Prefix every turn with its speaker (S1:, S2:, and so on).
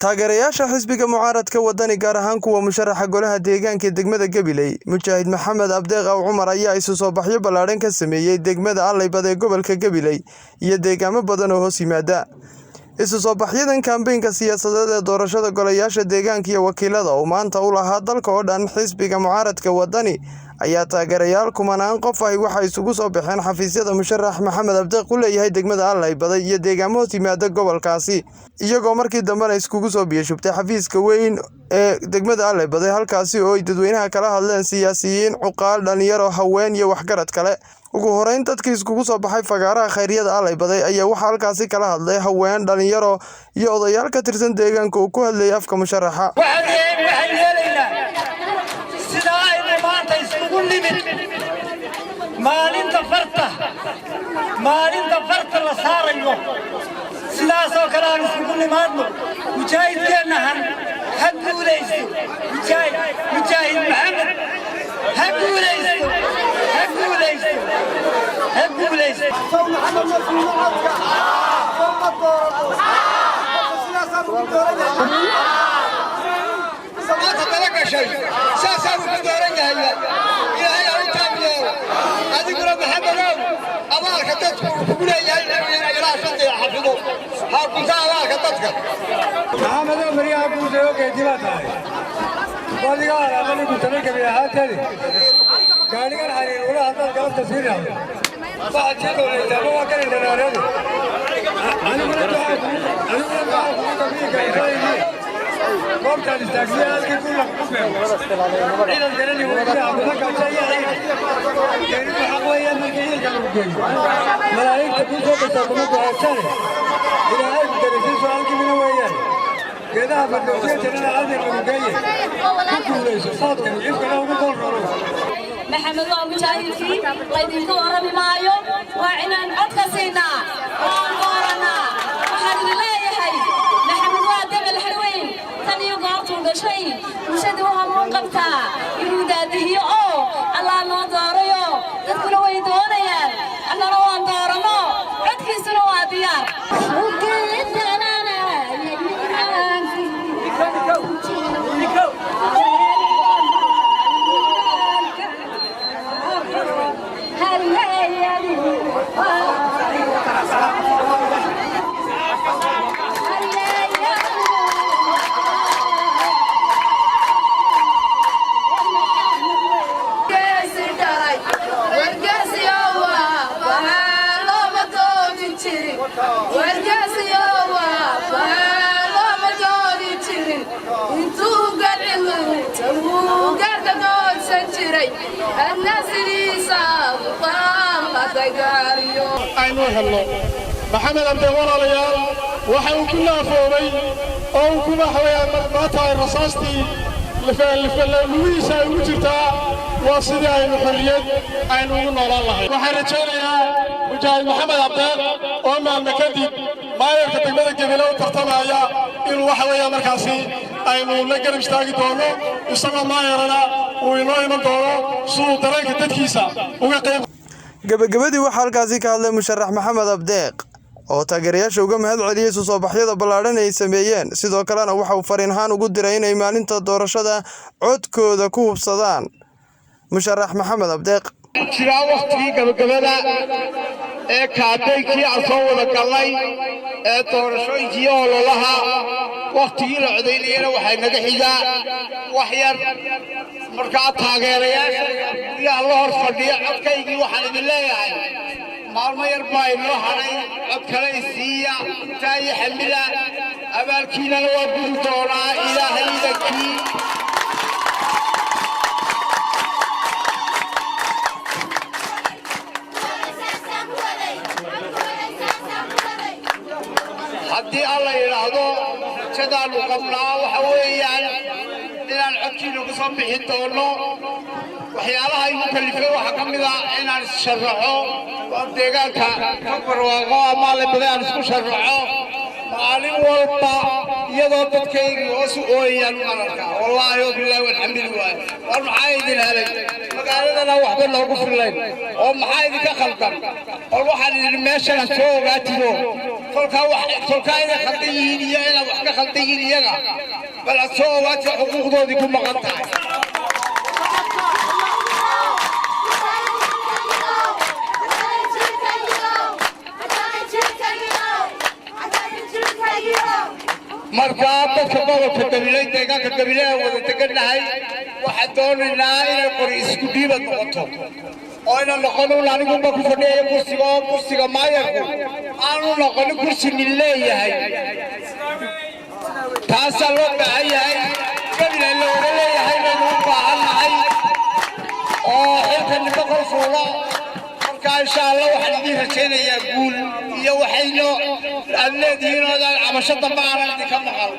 S1: Taageerayaasha xisbiga mucaaradka Wadani, gaar ahaan kuwa musharaxa golaha deegaanka ee degmada Gabiley, Mujaahid Maxamed Abdeeq Aw Cumar, ayaa isu soo baxyo ballaadhan ka sameeyey degmada Allaybad ee gobolka Gabiley iyo deegaamo badan oo hoos yimaada. Isu soo baxyadan kaambeynka siyaasadeed ee doorashada golayaasha deegaanka iyo wakiilada oo maanta u lahaa dalka oo dhan xisbiga mucaaradka Wadani ayaa taageerayaal kumanaan qof ahi waxay isugu soo baxeen xafiisyada musharax Maxamed Abdeeq ku leeyahay degmada Allaybad iyo deegaamo hoos yimaada gobolkaasi, iyagoo markii dambena iskugu soo biyashubtay xafiiska weyn ee degmada Allaybad, halkaasi oo ay dadweynaha kala hadleen siyaasiyiin, cuqaal, dhalinyaro, haween iyo waxgarad kale. Ugu horeyn, dadkii iskugu soo baxay fagaaraha khayryada Allaybad ayaa waxaa halkaasi kala hadlay haween, dhalinyaro iyo odayaal ka tirsan deegaanka oo ku hadlayay afka musharaxa.
S2: Waxaan yeelaynaa sidaa aynu maanta iskugu nimid maalinta farta la saarayo, sidaasoo kale aan iskugu nimaadno. Mujaahidkeenna han ha guulaysto! Mujaahid, Mujaahid Maxamed ha guulaysto, ha guulaysto, ha guulaysto!
S3: Sow Maxamed ma siino codka? Sow ma dooranno? Sidaasaan ugu dooran yahay.
S4: Maanta daba gashay saasaanu ku dooran yahay. Ilaahay ha u taam yeelo. Adiguna, Maxamedow, abaalka dadku uu kugu leeyahay ilaa shantiga xafido ha kunta abaalka dadka.
S5: Maxamedow, maryaha guusay oo geedi baa tahay, wadiga alaaqali gutanay gebi ahaanteedi. Gaadhigan xariir ula haddaad galabta sii raacdo, waxaad sii doonaysaaba waa gari dhanaanadu. Aniguna ducaa kugu gabiyi gaysooyigii goobtaan istaagsiya halkii guula kugu beego ciidan garani weydiya kuga gaaja iyo ciidan geeridu xaq weeyaan. Markii ciidanka lagu geeyo, malaa'igta kuu soo gashaa kuma ducaysane. Ilaahay ku daraysiin su'aalkii mina weeyaan. Geedaha fardowsiya jannada adeer lagu geeye, ku guulayso foodkan, ifkana ugu gool roorow.
S6: Maxamed waa mujaahidkii, laydinku warrami maayo. Waa inaan codka siinaa oon dooranaa. Waxaan idin leeyahay, Maxamed waa debel harweyn. Tan iyo goortuu dhashay bulshadii u hamuun qabtaa inuu daadihiyo oo Allah noo doorayo. Dadkuna way doonayaan, annana waan dooranno, codkiisuna waa diyaar.
S7: Aynu helno Maxamed Abde. Walaalayaal, waxa uu ku naafoobay oo uu ku waxaweyaan maanta ay rasaastii lugihiisa ay ugu jirtaa waa sidii aynu xorriyad aynu ugu noolaan lahay. Waxaan rajaynayaa Mujaahid Maxamed Abdeeq oo maalme kadib maayarka degmada Gebile u tartamaya inuu waxa weeyaan markaasi aynu la garab istaagi doono, isagoo maayarana uu inoo iman doono si uu dareenka dadkiisa uga qayb.
S1: Gabagabadii, waxaa halkaasi ka hadlay musharax Maxamed Abdeeq oo taageerayaasha uga mahad celiyey isu soo baxyada ballaadhan ay sameeyeen. Sidoo kalena waxa uu fariin ahaan ugu diray inay maalinta doorashada codkooda ku hubsadaan musharax Maxamed Abdeeq.
S4: Jiraa wakhtigii gabagabada ee kaabeynkii aan soo wada galnay ee doorashooyinkii ololaha, wakhtigii la codaynayana waxay naga xigaa wax yar. Markaa taageerayaasha guryaha la hor fadhiya codkaygii, waxaan idin leeyahay, maalmo yar baa inoo hadhay. Cod kale isiiya, intaa iyo xamila, abaalkiinana waa gudi doonaa Ilaahay idankii. Haddii Alla yidhaahdo, rajadaannu qabnaa waxa weeyaan inaan codkiina ku soo bixi doonno. Waxyaalaha igu kallifay waxaa ka mid ah inaan issharaxo oo deegaanka ka barwaaqo ama Allabaday aan isku sharaxo. Maalin walba iyadoo dadkaygii hoos u ooyayaan u ararkaa, wallaahi oo bilaahi waan xamili waaye. War maxaa idin helay? Magaaladana waxba noogu fillayn oo maxaa idinka khaldan? Bal waxaan idin meeshana soo ogaatido. Kolkaa wax kolkaa inay khaldan yihiin iyo inay wax ka khaldan yihiin iyaga, bal aad soo ogaatay xuquuqdoodii ku maqan tahay. Markaa dadka gobolka Gabiley, deegaanka Gabiley aan wada degannahay, waxaan doonaynaa inay qori isku dhiibad noqoto oo ina noqonin aniguba ku fadhiyaya kursiga, oo kursiga maayarku aanu noqonin kursi nin leeyahay. Taasaa loo baahan yahay. Gabiley la wada leeyahay baynu u baahan nahay oo xilka ninba kor fuulo. Marka insha Allah waxaan idiin rajaynayaa guul iyo waxayno aad leedihiin oo cabasho dambe aanan idinka maqal.